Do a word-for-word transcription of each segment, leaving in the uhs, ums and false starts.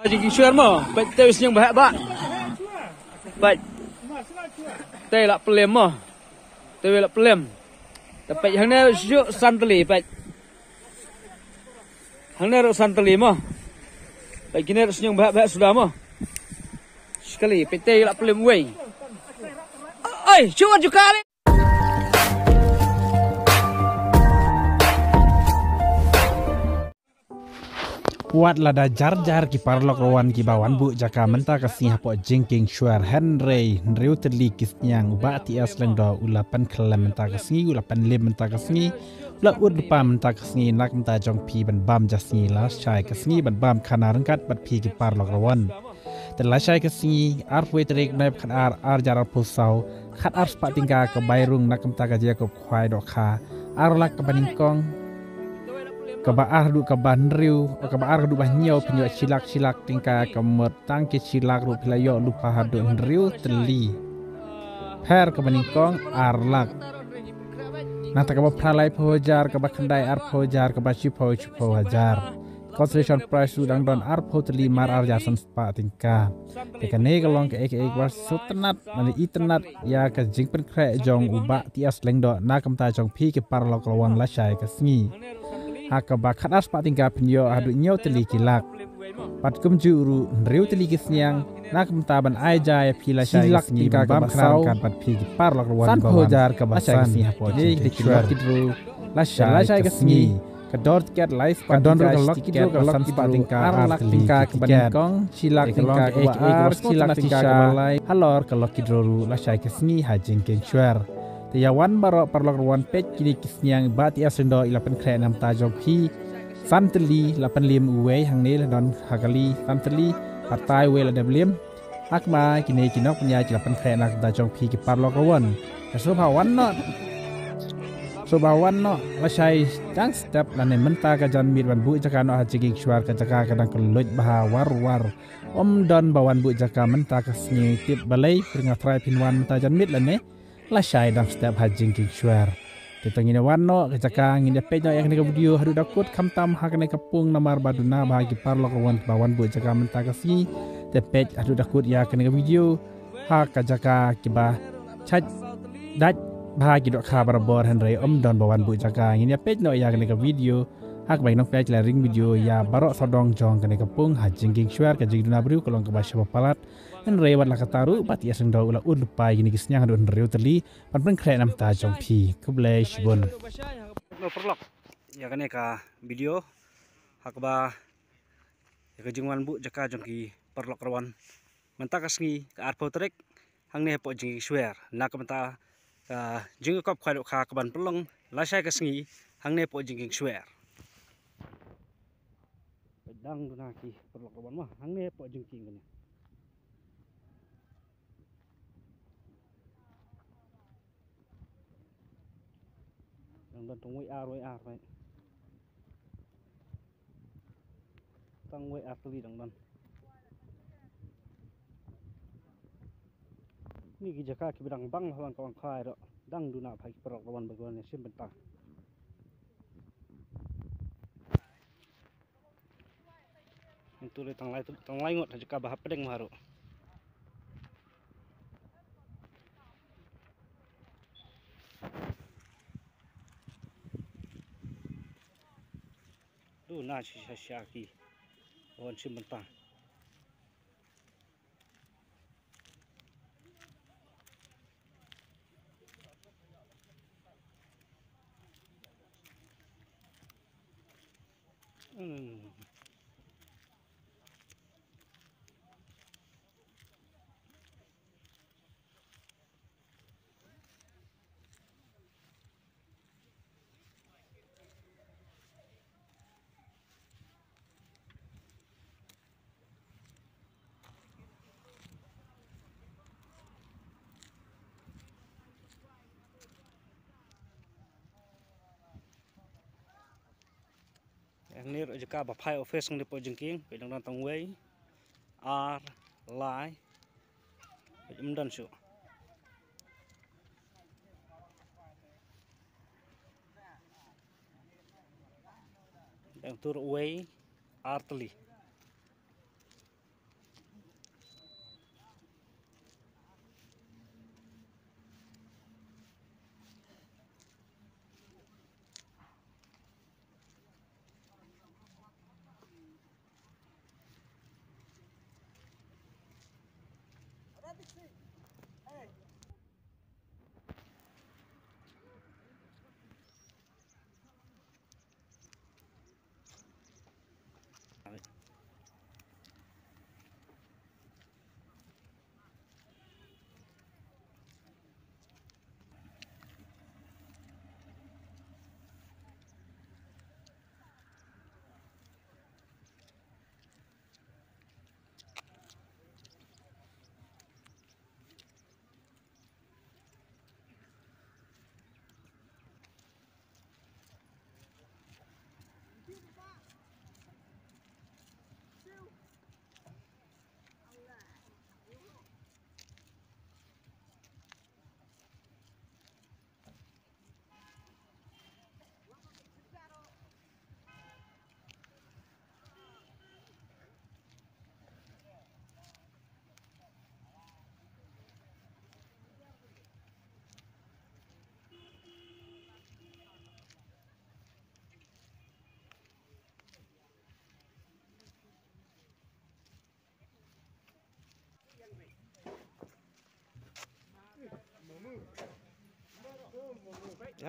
Jingkieng Shuer mo, peit te sniang ba heh ba. Peit. Te la pyllim mo. Te la pyllim. Te peit hangne shu san tylli peit. Hangne ruh san tylli mo. Peit kine ruh sniang ba heh ba suda mo. Sekali peit te la pyllim wei. Oi, shu wan ju kali. Wat lada jar jar ki paralok rawan kiba wan buh jaka mynta ka sngi hapoh Jingkieng Shuer, hynrei hynriew tylli ki sniang u Bah T S Lyngdoh u la pynkhlem mynta ka sngi, u la pynlim mynta ka sngi, u la ud lypa mynta ka sngi. Na ka bynta jong phi ban bam ja sngi lashai ka sngi ban bam khana ryngkat bad phi ki paralok rawan. Te lashai ka sngi arphew tarik Naiphut khatar, ar hajar arphew saw, khatar spah tyngka ka bai rung na ka bynta ka jaka khwai dohkha. Ar lak kaba nyngkong, kaba ar haduh kaba hynriew, kaba ar haduh ba hynñiew phin ïoh shi lak, shi lak tyngka, ka mut tang ki shi lak ruh phi la ïoh lypa haduh hynriew tylli. Pher kaba nyngkong ar lak. Nangta kaba phra laiphew hajar, kaba khyndai arphew hajar, kaba shiphew shiphew hajar. Consolation prize ruh dang don arphew tylli mar ar hajar san spah tyngka. Te kane ka long kaei kaei kaba sngewtynnat, lane itynnat ïa ka jingpynkhreh jong u Bah T S Lyngdoh na ka bynta jong phi ki paralok rawan lashai ka sngi. Ha kaba khatar spah tyngka phin ïoh haduh hynñiew tylli ki lak. Bad kumjuh ruh hynriew tylli ki sniang na ka bynta ban ai ja ïa phi lashai ka sngi ban bam khana ryngkat bad phi ki paralok rawan. Sanphew hajar kaba san. Lashai ka sngi hapoh Jingkieng Shuer. Lashai, lashai ka sngi. Ka dor tiket lai spah tyngka, ka dor ruh ka lucky draw kaba san spah tyngka, ar lak tyngka kaba nyngkong, shi lak tyngka kaba ar, shi lak tyngka kaba lai. Halor ka lucky draw ruh lashai ka sngi ha Jingkieng Shuer. Te ïa wan baroh paralok rawan peit kine ki sniang Bah T S Lyngdoh i la pynkhreh na ka bynta jong phi. San tylli la pynlim uwei, hangne la don ha kali san tylli, batai uwei la dep lim. Hakma kine ki nongpynïaid ki la pynkhreh na ka bynta jong phi ki paralok rawan. Te sngewbha wan noh. Sngewbha wan noh lashai dang step lane mynta ka janmiet ban buh jaka noh ha Jingkieng Shuer, ka jaka ka dang kylluid bha war war. Ym don ba wan buh jaka mynta ka sngi, tip balei, pyrshang trai phin wan mynta janmiet lane lashai dang step ha Jingkieng Shuer. Te to ngin ïa wan noh ka jaka, ngin ïa peit noh ïa kane ka video haduh da kut, khamtam ha kane ka pung namar ba duna bha ki paralok rawan ba wan buh jaka mynta ka sngi. Te peit haduh da kut ïa kane ka video ha ka jaka kiba chait dait bha ki dohkha barabor, hynrei ym don ba wan buh jaka. Ngin ïa peit noh ïa kane ka video ha kaba ki nongpynïaid ki la ring video ïa baroh sawdong jong kane ka pung ha Jingkieng Shuer. Ka jingduna briew ka long kaba shaba palat. Hynrei wat la katta ruh Bah T S Lyngdoh u la ud lypa ïa kine ki sniang haduh hynriew tylli ban pynkhreh na ka bynta jong phi. Khublei shibun. Paralok, ïa kane ka video ha kaba ïa ka jingwan buh jaka jong ki paralok rawan mynta ka sngi ka arphew tarik hangne hapoh Jingkieng Shuer na ka bynta ka jingïakop khwai dohkha kaban pynlong lashai ka sngi hangne hapoh Jingkieng Shuer. Dang duna ki paralok rawan mo hangne hapoh Jingkieng kane. Dang don tang wei ar, wei ar, wei. Tang wei ar tylli dang don. Kine ki jaka kiba dang bang ha lang ka wan khwai ruh dang duna bha ki paralok rawan ba ki wan ïashim bynta. Ntu le tang lai, tang lai ngut ha jaka ba hapdeng ma haru. Duna shisha shisha ki wan shim bynta. Hangne ruh jaka ba phai office hangne hapoh jingkieng, peit dang don tang wei, ar, lai, peit ym don shuh. Dang tur wei, ar tylli.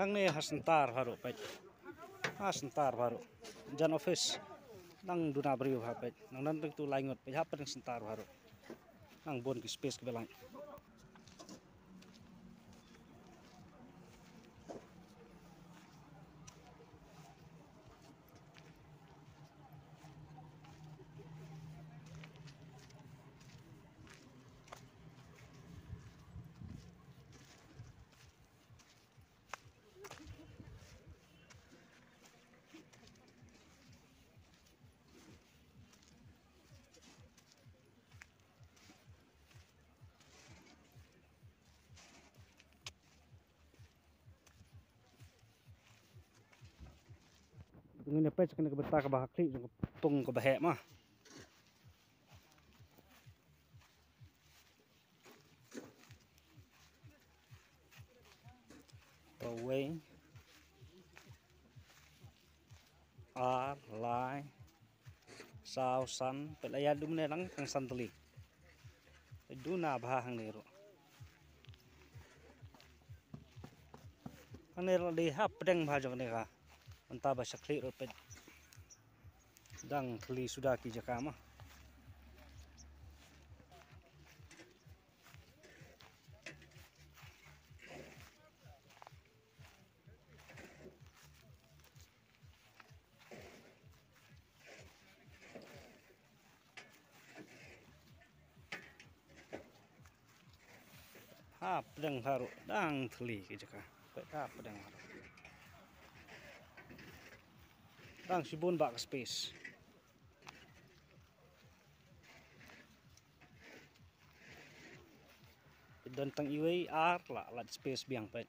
Hangne ha center baroh peit. Ha center baroh. Jan office. Nang duna briew ha peit. Nang nang tu lai ngut peit ha pdeng center baroh. Nang bun ki space ki ba lai. Ngin ïa peit kane ka bynta kaba ha khlieh jong ka pung kaba heh ma. Kawei, ar, lai, saw, san, peit la ïa dum ne lang tang san tylli. Peit duna bha hangne ruh. Hangne ruh dei ha pdeng bha jong kane ka bynta ba sha khlieh ruh peit. Dang thylli suda ki jaka ma. Ha pdeng baroh dang thylli ki jaka. Peit ha pdeng baroh. Dang shibun bah ka space. Don tang iwei ar la, la space biang peit.